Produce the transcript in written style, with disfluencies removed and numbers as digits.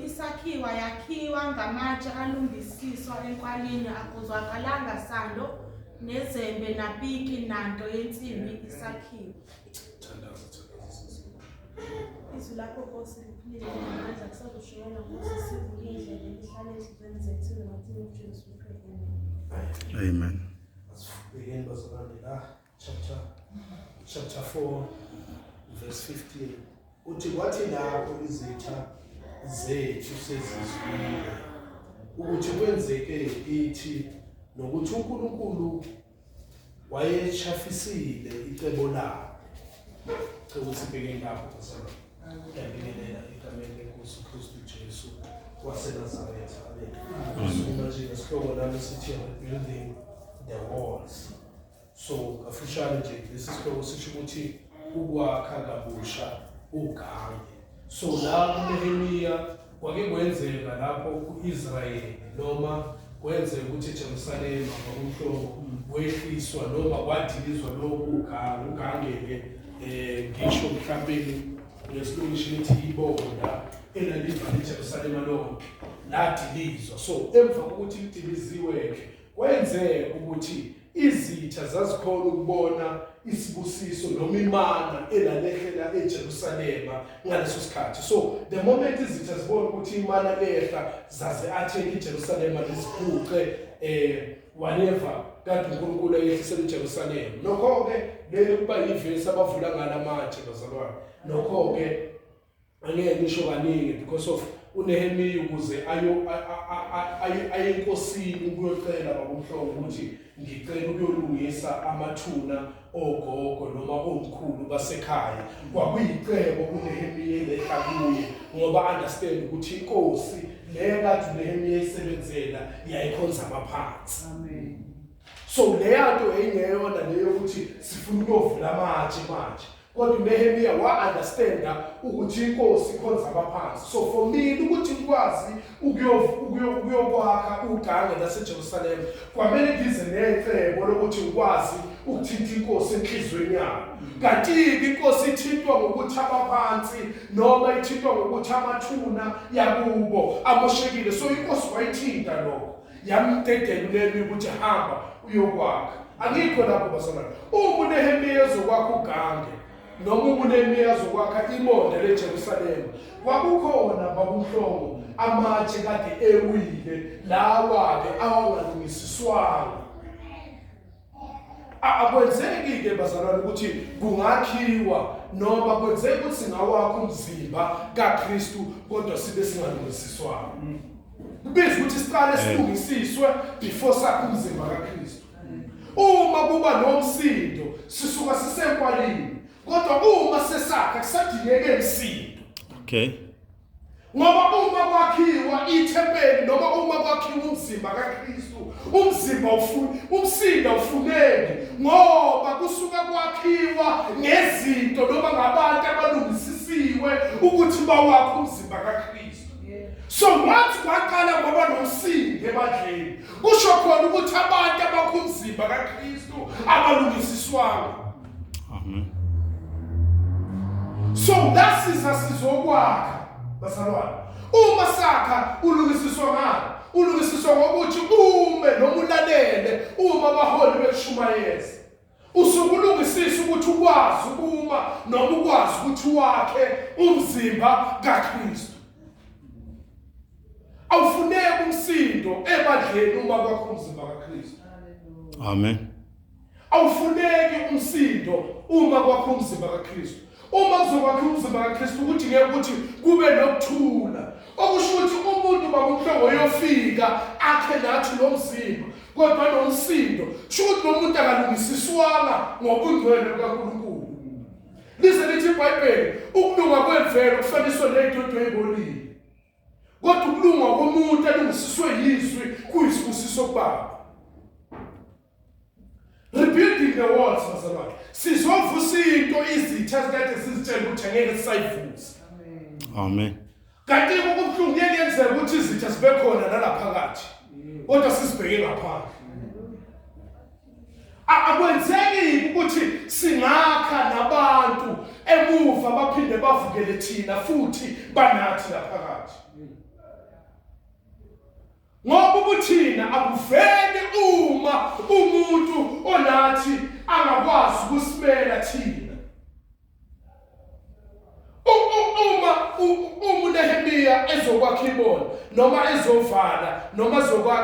Isakhiwa yakhiwa ngamatshe alungisiswa enkwalini, akuzwakalanga sando nezembe napiki nanto yensimbi isakhiwa. Thandaza, thandaza sisi. Izwi lakho Nkosi liphilile namandla kusazoshumayela Nkosi, sivule indlebe lihlale enhliziyweni zethu, in the mighty name of Jesus we pray, amen. Amen. Asibhekeni bazalwane la chapter 4 verse 15. Uthi kwathi lapho izitha zethu sezizwile ukuthi kwenzeke kithi nokuthi uNkulunkulu wayechafisile icebo labo. Cela ukuthi sibheke lapho bazalwane. Ngiyabingelela egameni lenkosi uKristu Jesu waseNazaretha. Amen. Sifuna nje ngesihloko lami sithi rebuilding the walls. So kafushane nje lesi sihloko sisho ukuthi ukwakha kabusha ugange. So la kuNehemiya kwake kwenzeka lapho ku-Israyeli noma kwenzeka ukuthi eJerusalema kwakumhlongo kwehliswa noma kwadilizwa lokhu ugange ugange-ke ngisho mhlawumbe ngesilungu lithi ibonda elalivala iJerusalema lonke ladilizwa. So emva kokuthi lidiliziwe-ke kwenzeka ukuthi izitha zazikhona ukubona isibusiso noma imana elalehlela eJerusalema ngaleso sikhathi. So the moment izitha zibona ukuthi imana lehla, zaze attack iJerusalema liziphuce whatever kade uNkulunkulu ayehlisela iJerusalema. Nokho-ke leli kuba yivesi abavula ngala amatshe bazalwane. Nokho-ke angeke ngisho kaningi because of uNehemiya ukuze ayo aye enkosini ukuyocela babumhlongo ukuthi ngicela ukuyolungisa amathuna ogogo noma omkhulu basekhaya. Kwakuyicebo uNehemiya elehla kuye ngoba understand ukuthi inkosi le kade uNehemiya esebenzela yayikhonza abaphansi. Amen. So leya nto yayingeyona leyo ukuthi sifuna ukuyovula amatshe manje, kodwa uNehemiya wa-understanda ukuthi inkosi ikhonza abaphansi. So for mina ukuthi ngikwazi ukuyokwakha ugange laseJerusalema, kwamele ngize necebo lokuthi ngikwazi ukuthinta inkosi enhliziyweni yayo. Kanti-ke inkosi ithintwa ngokuthi abaphansi noma ithintwa ngokuthi amathuna yakubo amoshekile. So inkosi wayithinta lokho, yamdedela uNehemiya ukuthi hamba uyokwakha. Angikho lapho bazalwane. Uma uNehemiya ezokwakha ugange noma uma uNehemiya ezokwakha ibonda leJerusalema, kwakukhona babumhlongo amatshe kade ewile lawa-ke awangalungisiswanga. Akwenzeki-ke bazalwane ukuthi kungakhiwa noma kwenzeki ukuthi singawakha umzimba kaKristu kodwa sibe singalungisiswanga. Kubiza ukuthi siqale silungisiswe before sakhe umzimba kaKristu. Uma kuba nomsindo sisuka sisenkwalini, kodwa uma sesakha kusadingeke msindo. Okay. Ngoba uma kwakhiwa ithempeli noma uma kwakhiwa umzimba kaKristu, umzimba ufuni umsindo ufuneki, ngoba kusuka kwakhiwa ngezinto noma ngabantu abalungisisiwe ukuthi bawakhe umzimba kaKristu. So once kwaqala kwaba nomsindo ebandleni, kusho khona ukuthi abantu abakha umzimba kaKristu abalungisiswanga. Amen. So lasiza sizokwakha bazalwane. Uma sakha ulungisiswa ngani? Ulungisiswa ngokuthi ume noma ulalele uma abaholi bekushumayeza. Usuke ulungisisa ukuthi ukwazi ukuma noma ukwazi ukuthi wakhe umzimba kaKristu. Awufuneki umsindo ebandleni uma kwakho umzimba kaKristu. Amen. Awufuneki umsindo uma kwakho umzimba kaKristu. Uma kuzokwakha umzimba kaKristu ukuthi ngeke ukuthi kube nokuthula. Okusho ukuthi umuntu babumhlongo uyofika akhe nathi lo mzimba kodwa nomsindo. Sho ukuthi lo muntu akalungisiswanga ngobungcwele bukaNkulunkulu. Lize lithi iBhayibheli ukulunga kwemvelo kufaniswe nezidodo ezibolile. Kodwa ukulunga komuntu alungisiswe yizwi kuyisibusiso kubaba. Rebuilding the walls bazalwane. Sizovusa into izitha zikade sizitshela ukuthi angeke sisayivusa. Amen. Kanti kubuhlungu ngeke yenzeka ukuthi izitha zibe khona nalaphakathi. Kodwa sizibheke ngaphandle. Akwenzeki ukuthi singakha nabantu emuva baphinde bavukele thina futhi banathi laphakathi. Ngoba ubuthina abuveli uma umuntu onathi angakwazi ukusimela thina. Uma uma uNehemiya ezokwakha ibona noma ezovala noma ezokwakha.